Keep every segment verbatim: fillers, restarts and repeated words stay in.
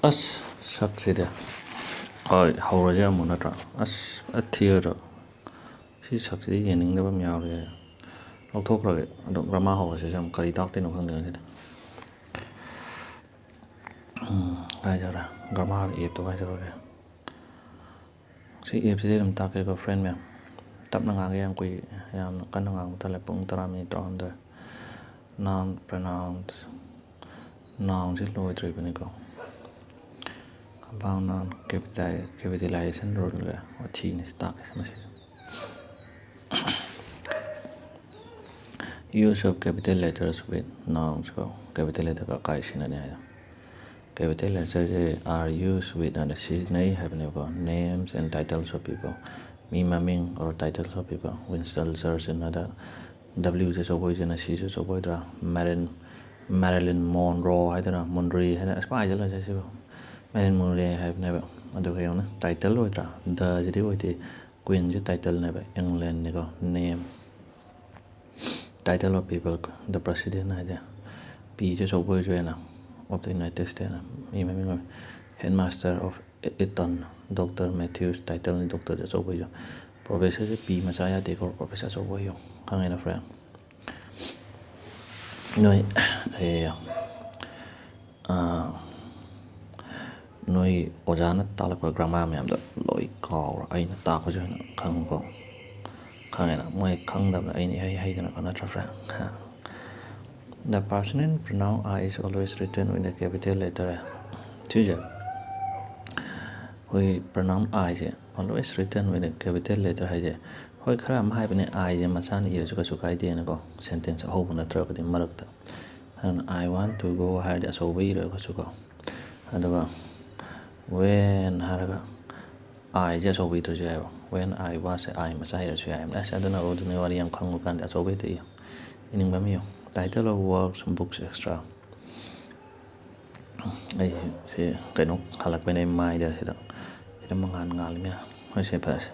ꯑꯁ, ꯁꯛꯁꯤꯗꯤ꯫ ꯍꯣꯏ, ꯍꯧꯔꯁꯦ ꯑꯃꯨꯛ ꯅꯠꯇ꯭ꯔꯥ? ꯑꯁ, ꯑꯊꯤꯕꯗꯣ꯫ ꯁꯤ ꯁꯛꯁꯤꯗꯤ ꯌꯦꯡꯅꯤꯡꯗꯕ ꯑꯃ ꯌꯥꯎꯔꯦ꯫ ꯂꯧꯊꯣꯛꯈ꯭ꯔꯒꯦ꯫ ꯑꯗꯣ ꯒ꯭ꯔꯃꯥ ꯍꯧꯔꯁꯦ꯫ ꯁꯤ ꯑꯃꯨꯛ ꯀꯔꯤ ꯇꯥꯛꯇꯣꯏꯅꯣ ꯈꯪꯗꯦ ꯉꯁꯤꯗꯤ꯫ ꯎꯝ, ꯀꯥꯏ ꯆꯠꯈ꯭ꯔꯦ? ꯒ꯭ꯔꯃꯥ ꯑꯦꯞꯇꯣ ꯀꯥꯏ ꯆꯠꯈ꯭ꯔꯒꯦ? ꯁꯤ ꯑꯦꯞꯁꯤꯗꯤ ꯑꯗꯨꯝ ꯇꯥꯛꯀꯦꯀꯣ, ꯐ꯭ꯔꯦꯟ ꯃꯌꯥꯝ꯫ ꯇꯞꯅ ꯉꯥꯡꯒꯦ, ꯌꯥꯝ ꯀꯨꯏ-, ꯌꯥꯝꯅ ꯀꯟꯅ ꯉꯥꯡꯕ ꯇꯜꯂꯦ꯫ ꯄꯨꯡ ꯇꯔꯥ ꯃꯤꯅꯤꯠ ꯇꯔꯥꯍꯨꯝꯗꯣꯏ꯫ Noun, pronouns꯫ Nounꯁꯤ ꯂꯣꯏꯗ꯭ꯔꯤꯕꯅꯤꯀꯣ꯫ Compound noun, capital-, capitalization rule ꯂꯩ꯫ ꯋꯥꯊꯤꯅꯤ ꯁꯤ ꯇꯥꯛꯀꯦ ꯃꯁꯤ꯫ Use of capital letters with nouns ꯀꯣ꯫ Capital letter ꯀ ꯀꯥꯏ ꯁꯤꯖꯤꯟꯅꯅꯤ ꯍꯥꯏꯗꯣ꯫ Capital letterꯁꯦ are used with ꯑꯅ ꯁꯤꯖꯤꯟꯅꯩ ꯍꯥꯏꯕꯅꯦꯕꯀꯣ꯫ Names and titles of people꯫ ꯃꯤ ꯃꯃꯤꯡ or titles of people꯫ Winston Churchill ꯑꯅ W ꯁꯦ ꯑꯆꯧꯕ ꯑꯣꯏꯗꯅ, C ꯁꯨ ꯑꯆꯧꯕ ꯑꯣꯏꯗ꯭ꯔꯥ? Marilyn, Marilyn Monroe ꯍꯥꯏꯗꯅ, Monroe ꯍꯥꯏꯗꯅ, ꯑꯁ, ꯄꯥꯏꯖꯜꯂꯁꯦ ꯁꯤꯕꯨ꯫ Marilyn Monroe ꯍꯥꯏꯕꯅꯦꯕ꯫ ꯑꯗꯨꯒ ꯌꯦꯡꯉꯨꯅꯦ, title ꯑꯣꯏꯗ꯭ꯔꯥ? The ꯁꯤꯗꯤ ꯑꯣꯏꯗꯦ꯫ Queen ꯁꯦ title ꯅꯦꯕ, England ꯅꯤꯀꯣ꯫ Name, title of people, the president ꯍꯥꯏꯁꯦ꯫ P ꯁꯦ ꯑꯆꯧꯕ ꯑꯣꯏꯔꯁꯨ ꯌꯥꯏꯅ, of the United States ꯅ, ꯃꯤ ꯃꯃꯤꯡ ꯑꯣꯏ꯫ Headmaster of Eton, Doctor Matthews, title ꯅꯤ, doctor ꯁꯦ ꯑꯆꯧꯕ ꯑꯣꯏꯔꯁꯨ꯫ Professor ꯁꯦ P ꯃꯆꯥ ꯌꯥꯗꯦꯀꯣ, professor ꯑꯆꯧꯕ ꯑꯣꯏꯌꯣ꯫ ꯈꯪꯉꯦꯅ, friend? ꯅꯣꯏ, ꯑꯦ, ꯑꯥ, ꯅꯣꯏ ꯑꯣꯖꯥꯅ ꯇꯥꯛꯂꯛꯄ ꯒ꯭ꯔꯃꯥ ꯃꯌꯥꯝꯗꯣ ꯂꯣꯏ ꯀꯥꯎꯔꯣ꯫ ꯑꯩꯅ ꯇꯥꯛꯄꯁꯦ ꯑꯣꯏꯅ ꯈꯪꯉꯨꯀꯣ꯫ ꯈꯪꯉꯦꯅ? ꯃꯣꯏ ꯈꯪꯗꯕꯅ ꯑꯩꯅ ꯏꯍꯩ ꯍꯩꯗꯅꯀꯣ, ꯅꯠꯇ꯭ꯔꯥ, friend? ꯍꯥ? The personal pronoun I is always written with a capital letter. ꯁꯤꯁꯦ ꯑꯩꯈꯣꯏꯒꯤ pronoun I say always written with a capital letter ꯍꯥꯏꯁꯦ, ꯍꯣꯏ, ꯈꯔ ꯑꯃ ꯍꯥꯏꯕꯅꯦ, I ꯁꯦ ꯃꯆꯥꯅ ꯏꯔꯁꯨ ꯀꯩꯁꯨ ꯀꯥꯏꯗꯦꯅꯀꯣ, sentence ꯑꯍꯧꯕ ꯅꯠꯇ꯭ꯔꯒꯗꯤ ꯃꯔꯛꯇ꯫ ꯑꯗꯨꯅ, "I want to go" ꯍꯥꯏꯔꯗꯤ ꯑꯆꯧꯕ ꯏꯔꯒꯁꯨꯀꯣ꯫ ꯑꯗꯨꯒ, "When" ꯍꯥꯏꯔꯒ I ꯁꯦ ꯑꯆꯧꯕ ꯏꯗ꯭ꯔꯁꯨ ꯌꯥꯏꯑꯕ꯫ "When I was" say I ꯃꯆꯥ ꯏꯔꯁꯨ ꯌꯥꯏ꯫ ꯑꯁ, ꯑꯗꯨꯅ ordinary ꯋꯥꯔꯤ ꯌꯥꯝ ꯈꯪꯕ ꯀꯥꯟꯗ ꯑꯆꯧꯕ ꯍꯦꯛꯇ ꯏꯌꯨ꯫ ꯏꯅꯤꯡꯕ ꯑꯃ ꯏꯌꯨ꯫ Title of works, books, etcetera꯫ ꯑꯩ ꯁꯤ ꯀꯩꯅꯣ ꯍꯜꯂꯛꯄꯩꯅꯦ, ꯑꯩ ꯃꯥꯏꯗ ꯁꯤꯗ, ꯁꯤꯗ ꯃꯉꯥꯜ ꯉꯥꯜꯂꯤ ꯃꯌꯥꯝ꯫ ꯍꯣꯏ, ꯁꯦ ꯐꯔꯦꯁꯦ꯫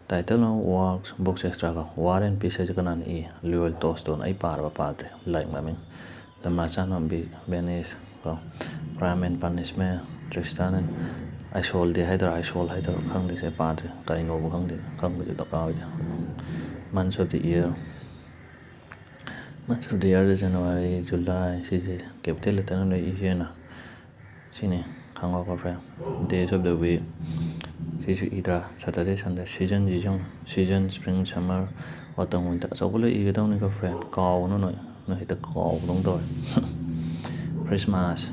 Title of Works, Books, et cetera ꯀꯣ꯫ War and Peace ꯍꯥꯏꯁꯦ ꯀꯅꯥꯅ ꯏ? ꯂꯤꯑꯣ ꯇꯣꯜꯁꯇꯣꯏꯅ꯫ ꯑꯩ ꯄꯥꯔꯕ ꯄꯥꯗ꯭ꯔꯤ ꯂꯥꯏꯔꯤꯛ ꯃꯃꯤꯡ꯫ The Merchant of Ve-, Venice ꯀꯣ꯫ Crime and Punishment, Tristan and Isolde ꯍꯥꯏꯗꯣꯏꯔꯥ, Isolde ꯍꯥꯏꯗꯣꯏꯔꯥ, ꯈꯪꯗꯦ, ꯁꯦ ꯄꯥꯗ꯭ꯔꯤ꯫ ꯀꯔꯤꯅꯣꯕꯨ ꯈꯪꯗꯦ, ꯈꯪꯕꯁꯨ ꯗꯔꯀꯥꯔ ꯑꯣꯏꯗꯦ꯫ Months of the Year, Months of the Year, January, July, ꯁꯤꯁꯦ capital letterꯅ ꯂꯣꯏ ꯏꯁꯦꯅ꯫ ꯁꯤꯅꯤ ꯈꯪꯉꯣꯀꯣ friend꯫ Days of the week, ꯁꯤꯁꯨ ꯏꯗ꯭ꯔꯥ? Saturday, Sunday, season, season, season, spring, summer, autumn, winter, ꯑꯆꯧꯕ ꯂꯣꯏ ꯏꯒꯗꯧꯅꯤꯀꯣ friend꯫ ꯀꯥꯎꯒꯅꯨ ꯅꯣꯏ, ꯅꯣꯏ ꯍꯦꯛꯇ ꯀꯥꯎꯕꯗꯧ ꯇꯧꯋꯦ꯫ Christmas,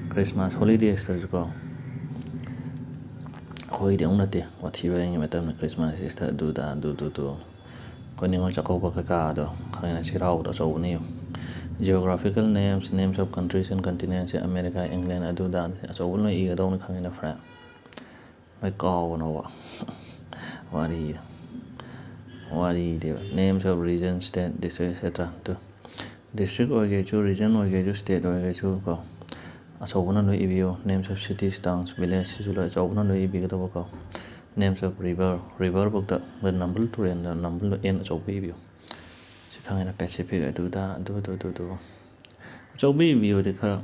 Christmas holidaysꯇꯁꯨ ꯀꯣ, ꯑꯩꯈꯣꯏꯗꯤ ꯑꯃꯨꯛ ꯅꯠꯇꯦ, ꯋꯥꯊꯤ ꯋꯥꯔꯦꯡꯒꯤ ꯃꯇꯝꯗ Christmas, Easter, ꯑꯗꯨ ꯗꯥ, ꯑꯗꯨ, ꯑꯗꯨ, ꯑꯗꯨ꯫ ꯑꯩꯈꯣꯏ ꯅꯤꯉꯣꯜ ꯆꯥꯛꯀꯧꯕ ꯀꯩꯀꯥꯗꯣ ꯈꯪꯉꯦꯅ, ꯆꯩꯔꯥꯎꯕꯗꯣ ꯑꯆꯧꯕꯅꯤ꯫ Geographical names, names of countries and continents, America, England, ꯑꯗꯨ ꯑꯗꯥ ꯑꯆꯧꯕ ꯂꯣꯏ ꯏꯒꯗꯧꯅꯤ, ꯈꯪꯉꯦꯅ friend꯫ ꯂꯣꯏ ꯀꯥꯎꯒꯅꯣꯕ꯫ ꯋꯥꯔꯤ, ꯋꯥꯔꯤꯗꯦꯕ꯫ Names of region, state, district, et cetera꯫ ꯑꯗꯨ district ꯑꯣꯏꯒꯦꯁꯨ, region ꯑꯣꯏꯒꯦꯁꯨ, state ꯑꯣꯏꯒꯦꯁꯨ ꯀꯣ, ꯑꯆꯧꯕꯅ ꯂꯣꯏ ꯏꯕꯤꯌꯨ꯫ Names of cities, towns, village, ꯁꯤꯁꯨ ꯂꯣꯏ ꯑꯆꯧꯕꯅ ꯂꯣꯏ ꯏꯕꯤꯒꯗꯧꯕ ꯀꯣ꯫ Names of river, river ꯐꯥꯎꯗ ꯅꯝꯕꯜ ꯇꯨꯔꯦꯜꯗ ꯅꯝꯕꯜ N ꯑꯆꯧꯕ ꯏꯕꯤꯌꯨ꯫ ꯁꯤ ꯈꯪꯉꯦꯅ, Pacific ꯑꯗꯨ ꯑꯗꯥ ꯑꯗꯨ ꯑꯗꯨ ꯑꯗꯨ ꯑꯗꯨ꯫ ꯑꯆꯧꯕ ꯏꯕꯤꯌꯨꯗꯤ ꯈꯔ,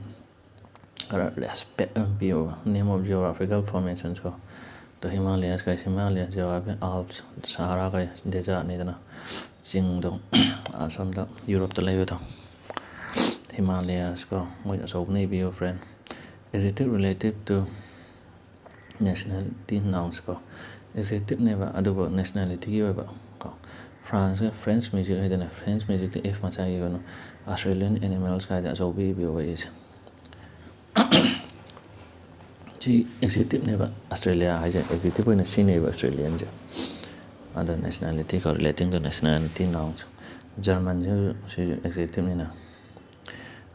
ꯈꯔ respect ꯑꯃ ꯄꯤꯌꯣꯕ꯫ Name of geographical formations ꯀꯣ꯫ The Himalayas ꯀꯥꯏꯁꯦ, Himalayas, geographic Alps, Sahara ꯀꯥꯏ desertꯅꯤꯗꯅ꯫ ꯆꯤꯡꯗꯣ ꯑꯁꯣꯝꯗ Europeꯇ ꯂꯩꯕꯗꯣ꯫ Himalayas ꯀꯣ, ꯃꯣꯏ ꯑꯆꯧꯕꯅ ꯏꯕꯤꯌꯨ friend꯫ Adjective relative to nationality nouns ꯀꯣ꯫ Adjectiveꯅꯦꯕ, ꯑꯗꯨꯕꯨ nationalityꯒꯤ ꯑꯣꯏꯕ ꯀꯣ꯫ Franceꯀ French music ꯍꯥꯏꯗꯅ, French musicꯇ F ꯃꯆꯥ ꯏꯒꯅꯨ꯫ Australian animals ꯀꯥꯏꯗ ꯑꯆꯧꯕ ꯏꯕꯤꯌꯣꯕ ꯑꯩꯁꯦ꯫ ꯁꯤ adjectiveꯅꯦꯕ, Australia ꯍꯥꯏꯁꯦ adjective ꯑꯣꯏꯅ ꯁꯤꯖꯤꯟꯅꯩꯕ Australianꯁꯦ꯫ ꯑꯗꯣ nationality ꯀꯣ, relating to nationality nouns꯫ Germanꯁꯨ ꯁꯤ adjectiveꯅꯤꯅ꯫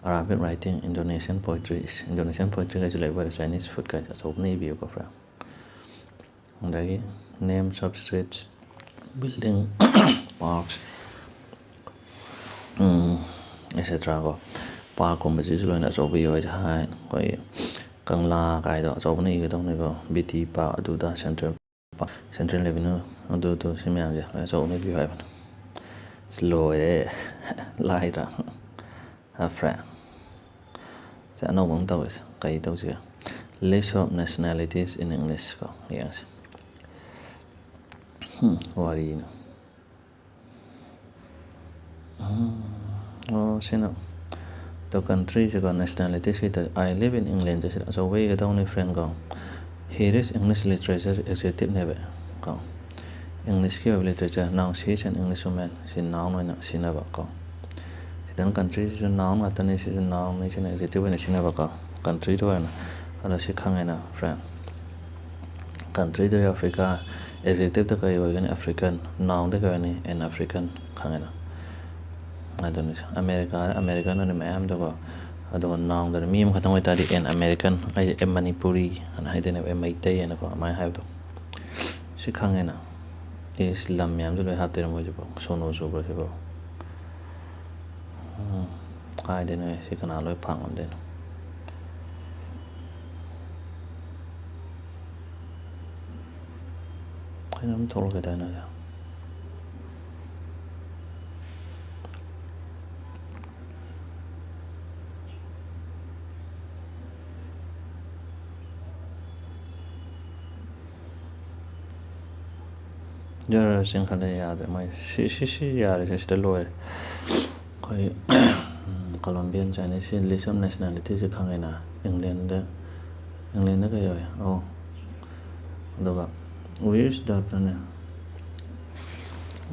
Arabic writing, Indonesian poetry, Indonesian poetry ꯀꯩꯁꯨ ꯂꯩꯕ ꯑꯣꯏꯔꯦ, Chinese food ꯀꯥꯏꯁꯦ ꯑꯆꯧꯕꯅ ꯏꯕꯤꯌꯨꯀꯣ friend꯫ ꯑꯗꯒꯤ names of streets, building, parks, um, et cetera ꯀꯣ꯫ Parkꯀꯨꯝꯕꯁꯤꯁꯨ ꯂꯣꯏꯅ ꯑꯆꯧꯕ ꯏꯌꯨ ꯍꯥꯏꯁꯦ ꯍꯥꯏ꯫ ꯑꯩꯈꯣꯏꯒꯤ ꯀꯪꯂꯥ ꯀꯥꯏꯗꯣ ꯑꯆꯧꯕꯅ ꯏꯒꯗꯧꯅꯦꯕ꯫ B T Park ꯑꯗꯨꯗ, Central Central Revenue, ꯑꯗꯨꯗꯨ ꯁꯤ ꯃꯌꯥꯝꯁꯦ ꯂꯣꯏ ꯑꯆꯧꯕ ꯑꯃ ꯄꯤꯌꯨ ꯍꯥꯏꯕꯅꯤ꯫ ꯑꯁ, ꯂꯣꯏꯔꯦ꯫ ꯂꯥꯏꯗ꯭ꯔꯥ? ꯍꯥ, friend? ꯁꯦ, ꯑꯅꯧꯕ ꯑꯃ ꯇꯧꯔꯁꯦ꯫ ꯀꯩ ꯇꯧꯁꯤꯒꯦ? List of nationalities in English ꯀꯣ, ꯌꯦꯡꯉꯁꯤ꯫ ꯍꯝ, ꯋꯥꯔꯤꯅ꯫ ꯎꯝ, ꯑꯣ, ꯁꯤꯅ ꯇꯣ countryꯁꯦꯀꯣ, nationalitiesꯀꯤ ꯇ-, "I live in England" ꯁꯤꯗ ꯑꯆꯧꯕ ꯏꯒꯗꯧꯅꯤ, friend ꯀꯣ꯫ "Here is English literature" adjectiveꯅꯦꯕ ꯀꯣ꯫ Englishꯀꯤ ꯑꯣꯏꯕ literature, noun, "She is an English woman", ꯁꯤ noun ꯑꯣꯏꯅ ꯁꯤꯖꯤꯟꯅꯕ ꯀꯣ꯫ ꯁꯤꯗꯅ countryꯁꯤꯁꯨ noun ꯉꯥꯛꯇꯅꯤ, ꯁꯤꯁꯨ nounꯅꯤ, ꯁꯤꯅ adjective ꯑꯣꯏꯅ ꯁꯤꯖꯤꯟꯅꯕ ꯀꯣ, countryꯗ ꯑꯣꯏꯅ꯫ ꯑꯗꯣ ꯁꯤ ꯈꯪꯉꯦꯅ, friend? Countryꯗ Africa, adjectiveꯗ ꯀꯔꯤ ꯑꯣꯏꯒꯅꯤ? African, nounꯗ ꯀꯔꯤ ꯑꯣꯏꯒꯅꯤ? An African, ꯈꯪꯉꯦꯅ? ꯑꯗꯨꯅꯤ, America, American ꯑꯣꯏꯅ ꯃꯌꯥꯝꯗꯀꯣ, ꯑꯗꯨꯒ nounꯗꯅ ꯃꯤ ꯑꯃꯈꯛꯇꯪ ꯑꯣꯏꯇꯥꯔꯗꯤ an American, ꯑꯩ a Manipuri ꯑꯅ ꯍꯥꯏꯗꯣꯏꯅꯦꯕ, a ꯃꯩꯇꯩ ꯍꯥꯏꯅꯀꯣ, ꯑꯗꯨꯃꯥꯏꯅ ꯍꯥꯏꯕꯗꯣ꯫ ꯁꯤ ꯈꯪꯉꯦꯅ? ꯏꯁ, ꯂꯝ ꯃꯌꯥꯝꯁꯨ ꯂꯣꯏ ꯍꯥꯞꯇꯣꯏꯅꯦ ꯃꯣꯏꯁꯤꯕꯣ, ꯁꯣꯅꯣ ꯆꯨꯕ꯭ꯔꯥ ꯁꯤꯕꯣ? ꯎꯝ, ꯀꯥꯏꯗꯩꯅꯣ? ꯁꯤ ꯀꯅꯥ ꯂꯣꯏ ꯐꯥ ꯉꯝꯗꯣꯏꯅꯣ? ꯀꯩꯅꯣꯝ ꯊꯣꯛꯂꯛꯀꯦ ꯇꯧꯅꯦ꯫ ꯖꯔ ꯆꯤꯡꯈꯠꯂꯦ, ꯌꯥꯗ꯭ꯔꯦ꯫ ꯃꯣꯏ ꯁꯤ, ꯁꯤ, ꯁꯤ ꯌꯥꯔꯦ, ꯁꯤ, ꯁꯤꯗ ꯂꯣꯏꯔꯦ꯫ ꯑꯩꯈꯣꯏ, ꯎꯝ, Colombian, Chinese, ꯁꯤ list of nationalityꯁꯦ ꯈꯪꯉꯦꯅ? Englandꯗ, Englandꯗ ꯀꯩ ꯌꯥꯎꯋꯦ? ꯑꯣ, ꯑꯗꯨꯒ "Which the planet?"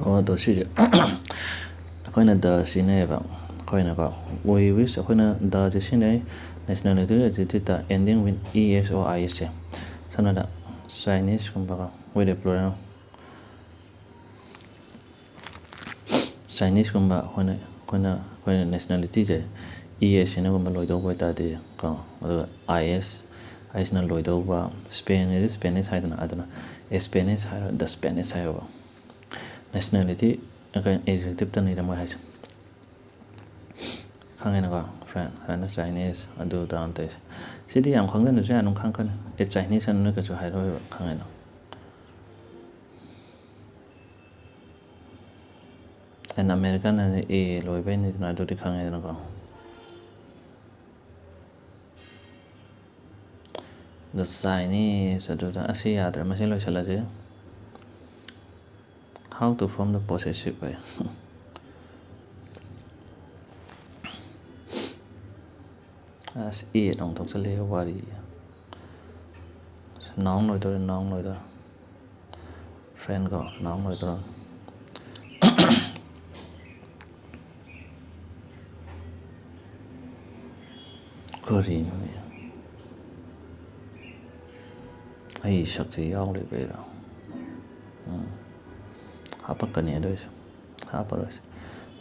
ꯑꯣ, ꯑꯗꯣ ꯁꯤꯁꯦ ꯑꯩꯈꯣꯏꯅ the ꯁꯤꯖꯤꯟꯅꯩꯌꯦꯕ꯫ ꯑꯩꯈꯣꯏꯅꯀꯣ, "We wish", ꯑꯩꯈꯣꯏꯅ theꯁꯦ ꯁꯤꯖꯤꯟꯅꯩ, nationality adjectiveꯇ ending with E S or I S ꯁꯦ꯫ ꯁꯝꯅ ꯍꯥꯏꯔꯕꯗ, Chineseꯀꯨꯝꯕꯀꯣ, with a plural, Chineseꯀꯨꯝꯕ ꯑꯩꯈꯣꯏꯅ, ꯑꯩꯈꯣꯏꯅ, ꯑꯩꯈꯣꯏꯅ nationalityꯁꯦ E S ꯁꯤꯅꯒꯨꯝꯕ ꯂꯣꯏꯗꯧꯕ ꯑꯣꯏꯇꯥꯔꯗꯤ ꯀꯣ, ꯑꯗꯨꯒ I S, I S ꯅ ꯂꯣꯏꯗꯧꯕ, Spain ꯍꯥꯏꯗꯤ Spanish ꯍꯥꯏꯗꯅ, ꯑꯗꯨꯅ a Spanish ꯍꯥꯏꯔꯣ, the Spanish ꯍꯥꯏꯔꯣꯕ꯫ Nationality adjective ꯇꯅꯤꯗ ꯃꯣꯏ ꯍꯥꯏꯁꯦ꯫ ꯈꯪꯉꯦꯅꯀꯣ, friend? ꯍꯥꯏꯅ Chinese, ꯑꯗꯨ ꯑꯗꯥ ꯑꯃ ꯇꯧꯔꯤꯁꯦ꯫ ꯁꯤꯗꯤ ꯌꯥꯝ ꯈꯪꯖꯟꯗ꯭ꯔꯁꯨ ꯌꯥꯏ, ꯑꯗꯨꯝ ꯈꯪꯉꯛꯀꯅꯤ꯫ A Chinese ꯍꯥꯏꯅ ꯅꯣꯏ ꯀꯩꯁꯨ ꯍꯥꯏꯔꯣꯏꯕ, ꯈꯪꯉꯦꯅ? An American ꯍꯥꯏꯅ A ꯂꯣꯏꯕꯩꯅꯤꯗꯅ, ꯑꯗꯨꯗꯤ ꯈꯪꯉꯦꯗꯅꯀꯣ꯫ The Chinese, ꯑꯗꯨꯗ ꯑꯁꯤ ꯌꯥꯗ꯭ꯔꯦ, ꯃꯁꯤ ꯂꯣꯏꯁꯤꯜꯂꯁꯤ꯫ How to form the possessive ꯍꯥꯏ꯫ ꯑꯁ, A ꯑꯃꯨꯛ ꯊꯣꯛꯆꯜꯂꯛꯑꯦ, ꯋꯥꯔꯤ꯫ Noun ꯂꯣꯏꯗꯧꯔꯦ, noun ꯂꯣꯏꯗꯧꯔꯦ꯫ Friend ꯀꯣ, noun ꯂꯣꯏꯗꯧꯔꯦ꯫ ꯀꯔꯤꯅꯣꯅꯦ? ꯑꯩ ꯁꯛꯁꯦ ꯌꯥꯎꯔꯤꯕꯩꯔꯣ? ꯎꯝ꯫ ꯍꯥꯄꯛꯀꯅꯤ ꯑꯗꯨ ꯑꯣꯏꯁꯨ꯫ ꯍꯥꯞꯄꯔꯣꯏꯁꯦ꯫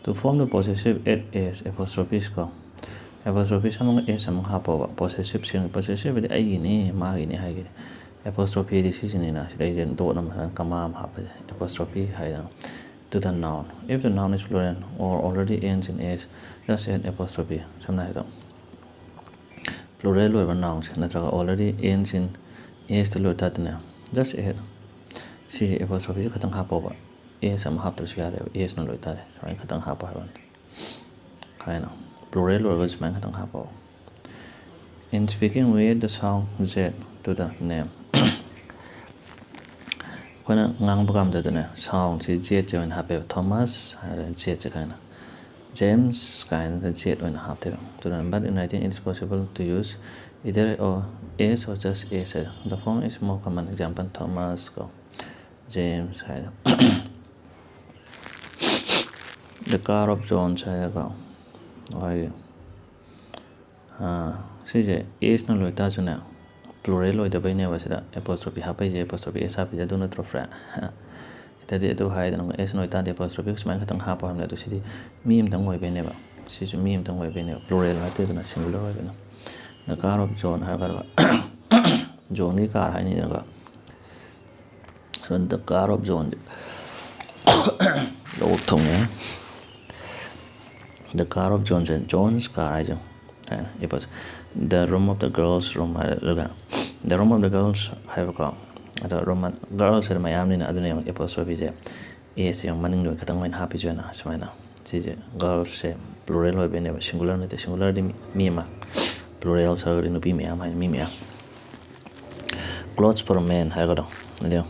To form the possessive, add S apostrophes ꯀꯣ꯫ Apostrophes ꯑꯃꯒ S ꯑꯃꯒ ꯍꯥꯞꯄꯣꯕ꯫ Possessive ꯁꯦꯝ-, possessive ꯗꯤ ꯑꯩꯒꯤꯅꯤ, ꯃꯥꯒꯤꯅꯤ ꯍꯥꯏꯒꯤꯅꯤ꯫ Apostrophe ꯗꯤ ꯁꯤꯁꯤꯅꯤꯅ, ꯁꯤꯗꯩꯁꯤꯗ dot ꯑꯃ ꯁꯨꯃꯥꯏꯅ comma ꯑꯃ ꯍꯥꯞꯄꯁꯦ꯫ Apostrophe ꯍꯥꯏꯗꯅ꯫ To the noun. If the noun is plural or already ends in S, just add apostrophe. ꯁꯝꯅ ꯍꯥꯏꯔꯕꯗ, plural ꯑꯣꯏꯕ noun ꯁꯦ ꯅꯠꯇ꯭ꯔꯒ already ends in S ꯇ ꯂꯣꯏ ꯇꯥꯗꯅꯦ, just add ꯁꯤꯁꯦ apostrophe ꯁꯦ ꯈꯛꯇꯪ ꯍꯥꯞꯄꯣꯕ꯫ S ꯑꯃ ꯍꯥꯞꯇ꯭ꯔꯁꯨ ꯌꯥꯔꯦꯕ, S ꯅ ꯂꯣꯏ ꯇꯥꯔꯦ꯫ ꯁꯨꯃꯥꯏꯅ ꯈꯛꯇꯪ ꯍꯥꯞꯄꯣ ꯍꯥꯏꯕꯅꯤ꯫ ꯍꯥꯏꯅ plural ꯑꯣꯏꯔꯒꯁꯨ ꯁꯨꯃꯥꯏꯅ ꯈꯛꯇꯪ ꯍꯥꯞꯄꯣ꯫ In speaking, we add the sound Z to the name. ꯑꯩꯈꯣꯏꯅ ꯉꯥꯡꯕ ꯀꯥꯟꯗꯗꯅꯦ, sound ꯁꯤ Z ꯁꯦ ꯑꯣꯏꯅ ꯍꯥꯞꯄꯦꯕ꯫ Thomas ꯍꯥꯏꯔꯒ Z ꯁꯦ ꯀꯥꯏꯅ, James ꯀꯥꯏꯅ Z ꯑꯣꯏꯅ ꯍꯥꯞꯇꯦꯕ꯫ ꯑꯗꯨꯅ, but in writing it is possible to use either or, S or just S ꯍꯥꯏꯗꯣ꯫ The form is more common, example, Thomas ꯀꯣ, James ꯍꯥꯏꯗꯣ꯫ The Car of Jones ꯍꯥꯏꯔꯒ ꯑꯩꯈꯣꯏꯒꯤ, ꯑꯥ, ꯁꯤꯁꯦ S ꯅ ꯂꯣꯏ ꯇꯥꯔꯁꯨꯅꯦ, plural ꯑꯣꯏꯗꯕꯩꯅꯦꯕ ꯁꯤꯗ apostrophe ꯍꯥꯞꯄꯛꯏꯁꯦ, apostrophe S ꯍꯥꯞꯄꯤꯁꯦ ꯑꯗꯨ ꯅꯠꯇ꯭ꯔꯣ, friend? ꯁꯤꯗꯗꯤ ꯑꯗꯨ ꯍꯥꯏꯗꯅ, S ꯅ ꯂꯣꯏ ꯇꯥꯔꯗꯤ apostrophe ꯁꯨꯃꯥꯏꯅ ꯈꯛꯇꯪ ꯍꯥꯞꯄꯣ ꯍꯥꯏꯕꯅꯦ꯫ ꯑꯗꯣ ꯁꯤꯗꯤ ꯃꯤ ꯑꯃꯇꯪ ꯑꯣꯏꯕꯩꯅꯦꯕ, ꯁꯤꯁꯨ ꯃꯤ ꯑꯃꯇꯪ ꯑꯣꯏꯕꯩꯅꯦꯕ, plural ꯅꯠꯇꯦꯗꯅ, singular ꯑꯣꯏꯕꯅ꯫ The Car of John ꯍꯥꯏꯔꯒ John ꯒꯤ car ꯍꯥꯏꯅꯤꯗꯅꯀꯣ꯫ ꯑꯗꯨꯅ the car of John ꯁꯦ ꯂꯧꯕꯨꯛ ꯊꯣꯡꯉꯦ꯫ The car of John say, John's car ꯍꯥꯏꯁꯦ꯫ It was the room of the girls room ꯍꯥꯏꯔꯦ꯫ ꯑꯗꯨꯒ the room of the girls ꯍꯥꯏꯕꯀꯣ꯫ ꯑꯗꯣ room, girls ꯍꯥꯏꯗꯤ ꯃꯌꯥꯝꯅꯤꯅ, ꯑꯗꯨꯅꯦꯕ apostrophe ꯁꯦ꯫ ꯑꯦꯁꯁꯦ ꯌꯥꯝ ꯃꯅꯤꯡꯗ ꯈꯤꯇꯪ ꯑꯣꯏꯅ ꯍꯥꯞꯄꯤꯁꯦ ꯑꯣꯏꯅ ꯁꯨꯃꯥꯏꯅ꯫ ꯁꯤꯁꯦ ꯒꯔꯜꯁꯁꯦ ꯄ꯭ꯂꯨꯔꯦꯜ ꯑꯣꯏꯕꯩꯅꯦꯕ, ꯁꯤꯡꯒꯨꯂꯔ ꯅꯠꯇꯦ꯫ ꯁꯤꯡꯒꯨꯂꯔꯗꯤ ꯃꯤ, ꯃꯤ ꯑꯃ, ꯄ꯭ꯂꯨꯔꯦꯜ ꯁꯔꯨꯛꯇꯤ ꯅꯨꯄꯤ ꯃꯌꯥꯝ ꯍꯥꯏꯅ ꯃꯤ ꯃꯌꯥꯝ꯫ Clothes for men ꯍꯥꯏꯔꯒꯗꯣ, ꯑꯗꯨ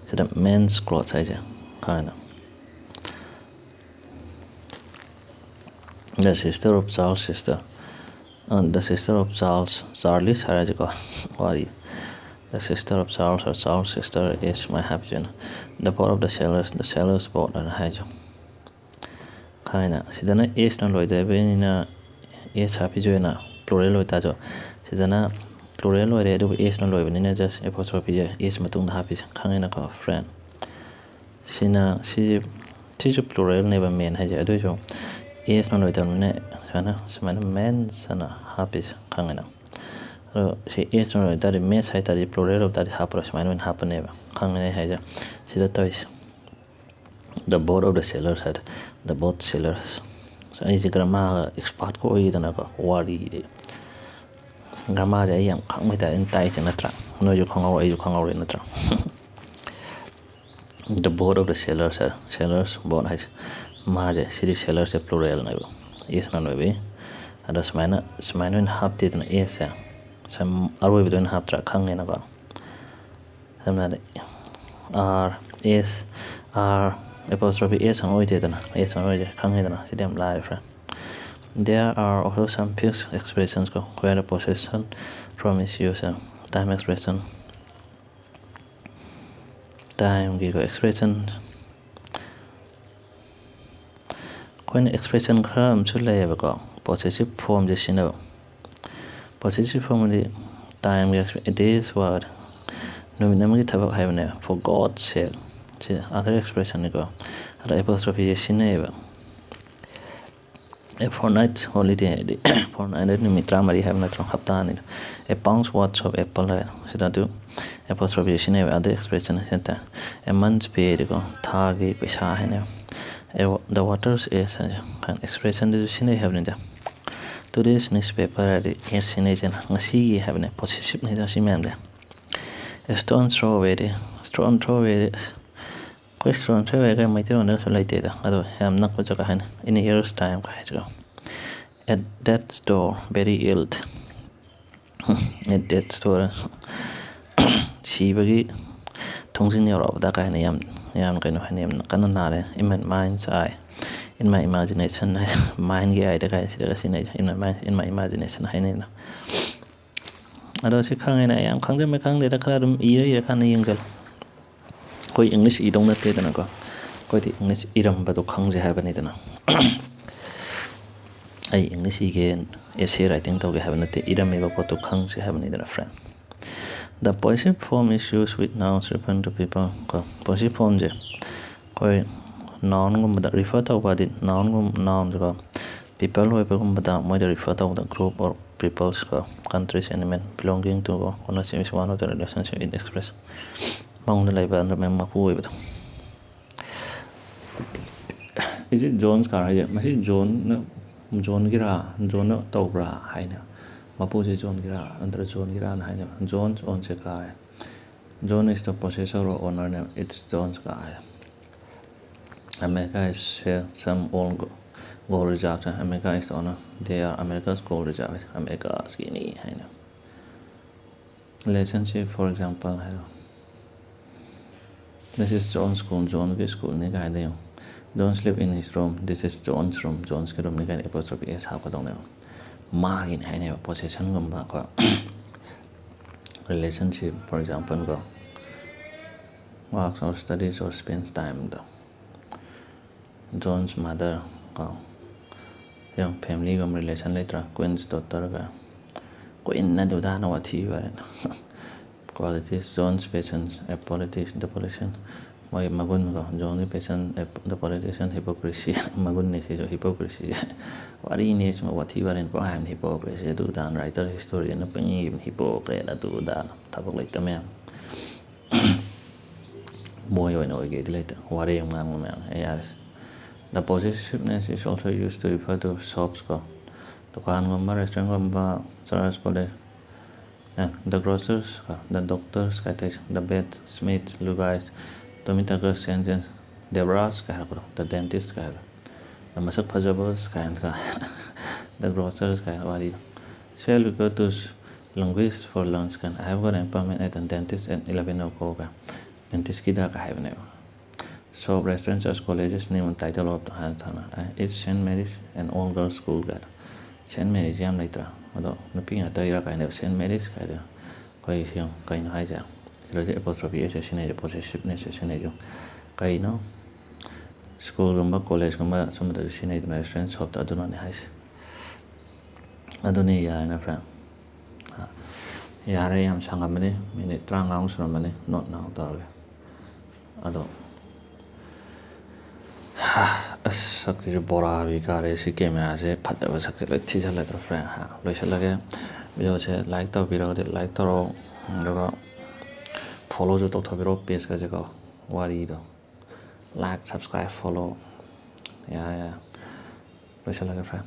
ꯁꯤꯗ men's clothes ꯍꯥꯏꯁꯦ ꯍꯥꯟꯅ the sister of Charles' sister, ꯑ, the sister of Charles, Charlie's ꯍꯥꯏꯔꯁꯤꯀꯣ, ꯋꯥꯔꯤ꯫ The sister of Charles or Charles' sister is ꯁꯨꯃꯥꯏꯅ ꯍꯥꯏꯕꯁꯤꯅ the boat of the sailors, the sailors' boat ꯍꯥꯏꯅ ꯍꯥꯏꯁꯦ꯫ ꯈꯪꯉꯦꯅ? ꯁꯤꯗꯅ ꯑꯦꯁꯅ ꯂꯣꯏꯗꯣꯏꯕꯅꯤꯅ ꯑꯦꯁ ꯍꯥꯞꯄꯤꯁꯦ ꯑꯣꯏꯅ ꯄ꯭ꯂꯨꯔꯦꯜ ꯑꯣꯏꯇꯥꯔꯁꯨ, ꯁꯤꯗꯅ ꯄ꯭ꯂꯨꯔꯦꯜ ꯑꯣꯏꯔꯦ ꯑꯗꯨꯕꯨ ꯑꯦꯁꯅ ꯂꯣꯏꯕꯅꯤꯅ just apostropheꯁꯦ ꯑꯦꯁ ꯃꯇꯨꯡꯗ ꯍꯥꯞꯄꯤꯁꯦ꯫ ꯈꯪꯉꯦꯅꯀꯣ friend? ꯁꯤꯅ, ꯁꯤ, ꯁꯤꯁꯨ ꯄ꯭ꯂꯨꯔꯦꯜꯅꯦꯕ men ꯍꯥꯏꯁꯦ, ꯑꯗꯨꯏꯁꯨ ꯑꯦꯁꯅ ꯂꯣꯏꯗꯕꯅꯤꯅ ꯁꯨꯃꯥꯏꯅ, ꯁꯨꯃꯥꯏꯅ men's ꯑꯅ ꯍꯥꯞꯄꯤꯁꯦ꯫ ꯈꯪꯉꯦꯅ? ꯑꯗꯣ ꯁꯤ ꯑꯦꯁꯅ ꯂꯣꯏ ꯇꯥꯔꯗꯤ, men's ꯍꯥꯏ ꯇꯥꯔꯗꯤ, ꯄ꯭ꯂꯨꯔꯦꯜ ꯑꯣꯏ ꯇꯥꯔꯗꯤ ꯍꯥꯞꯄꯔꯣꯏ, ꯁꯨꯃꯥꯏꯅ ꯑꯣꯏꯅ ꯍꯥꯞꯄꯅꯦꯕ꯫ ꯈꯪꯉꯦꯅꯦ ꯑꯩ ꯍꯥꯏꯁꯦ? ꯁꯤꯗ ꯇꯧꯔꯤꯁꯦ꯫ The boat of the sailors ꯍꯥꯏꯗꯣ, the boat sailors꯫ ꯑꯩꯁꯦ ꯒ꯭ꯔꯃꯥꯔꯒ ꯑꯦꯛꯁꯄꯥꯔꯠꯀ ꯑꯣꯏꯈꯤꯗꯅꯀꯣ, ꯋꯥꯔꯤꯗꯤ꯫ ꯒ꯭ꯔꯃꯥꯔꯁꯦ ꯑꯩ ꯌꯥꯝ ꯈꯪꯕꯩ ꯇꯥꯏꯞ ꯑꯩꯅ ꯇꯥꯛꯏꯁꯦ ꯅꯠꯇ꯭ꯔꯥ? ꯅꯣꯏꯁꯨ ꯈꯪꯍꯧꯔꯣꯏ, ꯑꯩꯁꯨ ꯈꯪꯍꯧꯔꯣꯏ ꯅꯠꯇ꯭ꯔꯥ? The boat of the sailors high, sailors boat ꯍꯥꯏꯁꯦ, ꯃꯥꯁꯦ, ꯁꯤꯗꯤ sailorꯁꯦ ꯄ꯭ꯂꯨꯔꯦꯜꯅꯦꯕ, ꯑꯦꯁꯅ ꯂꯣꯏꯕꯤ꯫ ꯑꯗꯣ ꯁꯨꯃꯥꯏꯅ, ꯁꯨꯃꯥꯏꯅ ꯑꯣꯏꯅ ꯍꯥꯞꯇꯦꯗꯅ ꯑꯦꯁꯁꯦ, ꯁꯝ ꯑꯔꯣꯏꯕꯗ ꯑꯣꯏꯅ ꯍꯥꯞꯇ꯭ꯔꯥ? ꯈꯪꯉꯦꯅꯀꯣ? ꯁꯝꯅ ꯍꯥꯏꯔꯕꯗ ꯑꯥꯔ ꯑꯦꯁ, ꯑꯥꯔ ꯑꯦꯄꯣꯁꯇ꯭ꯔꯣꯐꯤ ꯑꯦꯁ ꯑꯃ ꯑꯣꯏꯗꯦꯗꯅ, ꯑꯦꯁ ꯑꯃ ꯑꯣꯏꯗꯦ, ꯈꯪꯉꯦꯗꯅ? ꯁꯤꯗꯤ ꯌꯥꯝ ꯂꯥꯏꯔꯦ friend꯫ There are also some fixed expressions ꯀꯣ, where a possession form is used, time expression, timeꯒꯤꯀꯣ expression꯫ ꯑꯩꯈꯣꯏꯅ expression ꯈꯔ ꯑꯃꯁꯨ ꯂꯩꯌꯦꯕꯀꯣ, possessive formꯁꯦ ꯁꯤꯖꯤꯟꯅꯕ꯫ Possessive formꯗꯤ timeꯒꯤ expression, a day's work, ꯅꯨꯃꯤꯠ ꯑꯃꯒꯤ ꯊꯕꯛ ꯍꯥꯏꯕꯅꯦ, for God's sake꯫ ꯁꯤ other expressionꯅꯤꯀꯣ꯫ ꯑꯗ apostropheꯁꯦ ꯁꯤꯖꯤꯟꯅꯩꯌꯦꯕ꯫ A fortnight's holiday ꯍꯥꯏꯗꯤ fortnight ꯍꯥꯏꯗꯤ ꯅꯨꯃꯤꯠ ꯇꯔꯥꯃꯔꯤ ꯍꯥꯏꯕ ꯅꯠꯇ꯭ꯔꯣ? ꯍꯞꯇꯥ ꯑꯅꯤꯗꯣ꯫ A pound's worth of apple ꯍꯥꯏ꯫ ꯁꯤꯗ ꯑꯗꯨ apostrophe ꯁꯤꯖꯤꯟꯅꯩꯕ꯫ ꯑꯗꯨ expression ꯁꯤꯖꯤꯟꯅ ꯇꯥꯔꯦ꯫ A month's pay ꯍꯥꯏꯗꯤꯀꯣ, ꯊꯥꯒꯤ ꯄꯩꯁꯥ ꯍꯥꯏꯅꯦꯕ꯫ A wa-, the water's age ꯍꯥꯏꯁꯦ expressionꯗꯨꯁꯨ ꯁꯤꯖꯤꯟꯅꯩ ꯍꯥꯏꯕꯅꯤꯗ꯫ Today's newspaper ꯍꯥꯏꯗꯤ age ꯁꯤꯖꯤꯟꯅꯩꯁꯤꯅ ꯉꯁꯤꯒꯤ ꯍꯥꯏꯕꯅꯦ, possessiveꯅꯤꯗ ꯁꯤ ꯃꯌꯥꯝꯁꯦ꯫ A stone throw away D, stone throw away ꯗꯤ ꯑꯩꯈꯣꯏ ꯁꯣꯟ ꯁ꯭ꯋꯥꯏ ꯀꯩ ꯃꯩꯇꯩꯂꯣꯟꯗꯒꯁꯨ ꯂꯩꯇꯦꯗ, ꯑꯗꯣ ꯌꯥꯝ ꯅꯛꯄ ꯖꯒꯥ ꯍꯥꯏꯅ, "In a year's time" ꯀꯥꯏꯁꯤꯀꯣ, "At death's door, very ill." "At death's door", ꯁꯤꯕꯒꯤ ꯊꯣꯡꯖꯤꯟ ꯌꯧꯔꯛꯑꯕꯗ ꯀꯥꯏꯅ ꯌꯥꯝ, ꯌꯥꯝ ꯀꯩꯅꯣ ꯍꯥꯏꯅ, ꯌꯥꯝ ꯀꯟꯅ ꯅꯥꯔꯦ꯫ "In my mind's eye", "In my imagination" ꯍꯥꯏ, ꯃꯥꯏꯟꯒꯤ ꯑꯥꯏꯗ ꯀꯥꯏ ꯁꯤꯗꯒ ꯁꯤꯖꯤꯟꯅꯩꯁꯦ, "In my mind, in my imagination" ꯍꯥꯏꯅꯩꯅ꯫ ꯑꯗꯣ ꯁꯤ ꯈꯪꯉꯦꯅ ꯑꯩ ꯌꯥꯝ ꯈꯪꯖꯟꯕ ꯈꯪꯗꯦꯗ, ꯈꯔ ꯑꯗꯨꯝ ꯏꯔ ꯏꯔꯀꯥꯟꯗ ꯌꯦꯡꯖꯜꯂꯨ꯫ ꯑꯩꯈꯣꯏ ꯏꯪꯂꯤꯁ ꯏꯗꯧ ꯅꯠꯇꯦꯗꯅꯀꯣ, ꯑꯩꯈꯣꯏꯗꯤ ꯏꯪꯂꯤꯁ ꯏꯔꯝꯕꯗꯣ ꯈꯪꯖꯩ ꯍꯥꯏꯕꯅꯤꯗꯅ꯫ ꯑꯩ ꯏꯪꯂꯤꯁ ꯏꯒꯦ, ꯑꯦꯁꯦ ꯔꯥꯏꯇꯤꯡ ꯇꯧꯒꯦ ꯍꯥꯏꯕ ꯅꯠꯇꯦ, ꯏꯔꯝꯃꯤꯕ ꯄꯣꯠꯇꯣ ꯈꯪꯖꯩ ꯍꯥꯏꯕꯅꯤꯗꯅ, friend꯫ The possessive form is used with nouns referring to people ꯀꯣ꯫ Possessive formꯁꯦ ꯑꯩꯈꯣꯏ ꯅꯥꯎꯟꯒꯨꯝꯕꯗ ꯔꯤꯐꯔ ꯇꯧꯕ ꯍꯥꯏꯗꯤ, ꯅꯥꯎꯟꯒꯨꯝ, ꯅꯥꯎꯟꯁꯦꯀꯣ, ꯄꯤꯄꯜ ꯑꯣꯏꯕꯒꯨꯝꯕꯗ ꯃꯣꯏꯗ ꯔꯤꯐꯔ ꯇꯧꯕꯗ group or peoples ꯀꯣ, countries, animal, belonging to ꯀꯣ, ownership is one of the relationship it express ꯃꯉꯣꯟꯗ ꯂꯩꯕ ꯑꯗꯨ ꯃꯄꯨ ꯑꯣꯏꯕꯗꯣ꯫ Is it John's car ꯍꯥꯏꯁꯦ, ꯃꯁꯤ ꯖꯣꯟꯅ, ꯖꯣꯟꯒꯤꯔꯥ, ꯖꯣꯟꯅ ꯇꯧꯕ꯭ꯔꯥ ꯍꯥꯏꯅ, ꯃꯄꯨꯁꯦ ꯖꯣꯟꯒꯤꯔꯥ ꯅꯠꯇ꯭ꯔ ꯖꯣꯟꯒꯤꯔꯥꯅ ꯍꯥꯏꯅ꯫ John's owns a car꯫ John is the possessor or owner ꯅꯦꯕ, "It's John's car" high. America is share some old go-, gold reserves꯫ America is the owner, they are America's gold reserves, ꯑꯃꯦꯔꯤꯀꯥꯁꯤꯅꯤ ꯍꯥꯏꯅ꯫ Relationship, for example ꯍꯥꯏꯔꯣ, "This is John's school", ꯖꯣꯟꯒꯤ ꯁ꯭ꯀꯨꯜꯅꯤ ꯀꯥꯏꯅ ꯌꯦꯡꯉꯣ꯫ "John sleep in his room", "This is John's room", ꯖꯣꯟꯁꯀꯤ ꯔꯨꯝꯅꯤ ꯀꯥꯏꯅ apostrophe S ꯍꯥꯞꯀꯗꯧꯅꯦꯕ꯫ ꯃꯥꯒꯤꯅꯤ ꯍꯥꯏꯅꯦꯕ, ꯄꯣꯁꯦꯁꯟꯒꯨꯝꯕ ꯀꯣ꯫ Relationship, for example ꯀꯣ, "Works or studies or spends time" ꯗꯣ꯫ John's mother ꯀꯣ, ꯌꯦꯡꯉꯣ, ꯐꯦꯃꯤꯂꯤꯒꯨꯝꯕ ꯔꯤꯂꯦꯁꯟ ꯂꯩꯇ꯭ꯔꯥ? Queen's daughter ꯀ, ꯀ꯭ꯋꯤꯟ ꯑꯗꯨꯗꯥꯅ ꯋꯥꯊꯤ ꯋꯥꯔꯦꯝ꯫ Qualities, John's patience, a politics, the politician, ꯃꯣꯏ ꯃꯒꯨꯟ ꯀꯣ, ꯖꯣꯟꯒꯤ ꯄꯦꯁꯟ, the politician, hypocrisy, ꯃꯒꯨꯟꯅꯦ ꯁꯤꯁꯨ, hypocrisy ꯁꯦ꯫ ꯋꯥꯔꯤꯅꯦ ꯁꯨꯝ ꯋꯥꯊꯤ ꯋꯥꯔꯦꯝ ꯄꯪꯍꯥꯏ ꯍꯥꯏꯕꯅꯤ, hypocrisy ꯑꯗꯨ ꯑꯗꯥ, writer historian ꯅ ꯄꯪꯏ ꯏꯕꯅꯤ, hypocrite ꯑꯗꯨ ꯑꯗꯥ, ꯊꯕꯛ ꯂꯩꯇ ꯃꯌꯥꯝ꯫ ꯃꯣꯏ ꯑꯣꯏꯅ ꯑꯣꯏꯒꯦꯗꯤ ꯂꯩꯇꯦ, ꯋꯥꯔꯦꯝ ꯉꯥꯡꯕ ꯃꯌꯥꯝ꯫ ꯑꯩ ꯌꯥꯔꯦ꯫ The possessiveness is also used to refer to shops ꯀꯣ, ꯗꯨꯀꯥꯟꯒꯨꯝꯕ, restaurant ꯒꯨꯝꯕ, church, college, A, the grocers ꯀꯣ, the doctors ꯀꯥꯏ ꯇꯧꯔꯤꯁꯦ, the vet, smith, lugais, Tomitaka Sensen Devraj ꯀꯥꯏ ꯍꯥꯏꯔꯛꯄꯗꯣ, The Dentist ꯀꯥꯏ ꯍꯥꯏꯕꯗꯣ, ꯃꯁꯛ ꯐꯖꯕ ꯀꯥꯏꯅ, The Grocers ꯀꯥꯏꯅ ꯋꯥꯔꯤꯗꯣ. Shall we go to Linguist for lunch ꯀꯥꯏꯅ, I have got an appointment at the dentist at eleven o'clock ꯀꯥꯏ, dentistꯀꯤꯗ ꯀꯥꯏ ꯍꯥꯏꯕꯅꯦꯕ. Shop, restaurants, church, colleges name and title of ꯍꯥꯏꯅ ꯊꯥꯅ, It's Saint Mary's, an all girls school ꯀꯥꯏꯅ. Saint Mary's ꯌꯥꯝ ꯂꯩꯇ꯭ꯔꯥ? ꯑꯗꯣ ꯅꯨꯄꯤ ꯉꯥꯛꯇꯒꯤꯔꯥ ꯀꯥꯏꯅ, Saint Mary's ꯀꯥꯏꯗꯅ. ꯑꯩꯈꯣꯏ ꯁꯤ ꯌꯦꯡꯉꯨ, ꯀꯩꯅꯣ ꯍꯥꯏꯁꯦ? ꯁꯤꯗꯗꯤ apostrophe S ꯁꯦ ꯁꯤꯖꯤꯟꯅꯩꯁꯦ, possessiveness ꯁꯦ ꯁꯤꯖꯤꯟꯅꯩꯁꯦ ꯀꯩꯅꯣ? ꯁ꯭ꯀꯨꯜꯒꯨꯝꯕ, ꯀꯣꯂꯦꯖꯀꯨꯝꯕ ꯁꯨꯝꯕꯗꯁꯨ ꯁꯤꯖꯤꯟꯅꯩꯗꯅ, restaurant, shop ꯇ, ꯑꯗꯨꯅꯅꯦ ꯍꯥꯏꯁꯦ꯫ ꯑꯗꯨꯅꯤ, ꯌꯥꯔꯦꯅ friend꯫ ꯌꯥꯔꯦ, ꯌꯥꯝ ꯁꯥꯡꯉꯝꯃꯅꯤ, ꯃꯤꯅꯤꯠ ꯇꯔꯥꯃꯉꯥꯃꯨꯛ ꯁꯨꯔꯝꯃꯅꯤ, not now ꯇꯧꯔꯒꯦ꯫ ꯑꯗꯣ ꯑꯁ, ꯁꯛꯁꯤꯁꯨ ꯕꯣꯔꯥꯕꯤ ꯀꯥꯔꯦ꯫ ꯁꯤ camera ꯁꯦ ꯐꯖꯕ ꯁꯛꯁꯦ ꯂꯣꯏ ꯊꯤꯖꯤꯜꯂꯗ꯭ꯔꯣ friend? ꯍꯥ, ꯂꯣꯏꯁꯤꯜꯂꯒꯦ꯫ Video ꯁꯦ like ꯇꯧꯕꯤꯔꯒꯗꯤ like ꯇꯧꯔꯛꯑꯣ, ꯑꯗꯨꯒ follow ꯁꯨ ꯇꯧꯊꯕꯤꯔꯛꯑꯣ page ꯀꯁꯦꯀꯣ꯫ ꯋꯥꯔꯤꯗꯣ like, subscribe, follow꯫ ꯌꯥꯔꯦ, ꯌꯥꯔꯦ, ꯂꯣꯏꯁꯤꯜꯂꯒꯦ friend꯫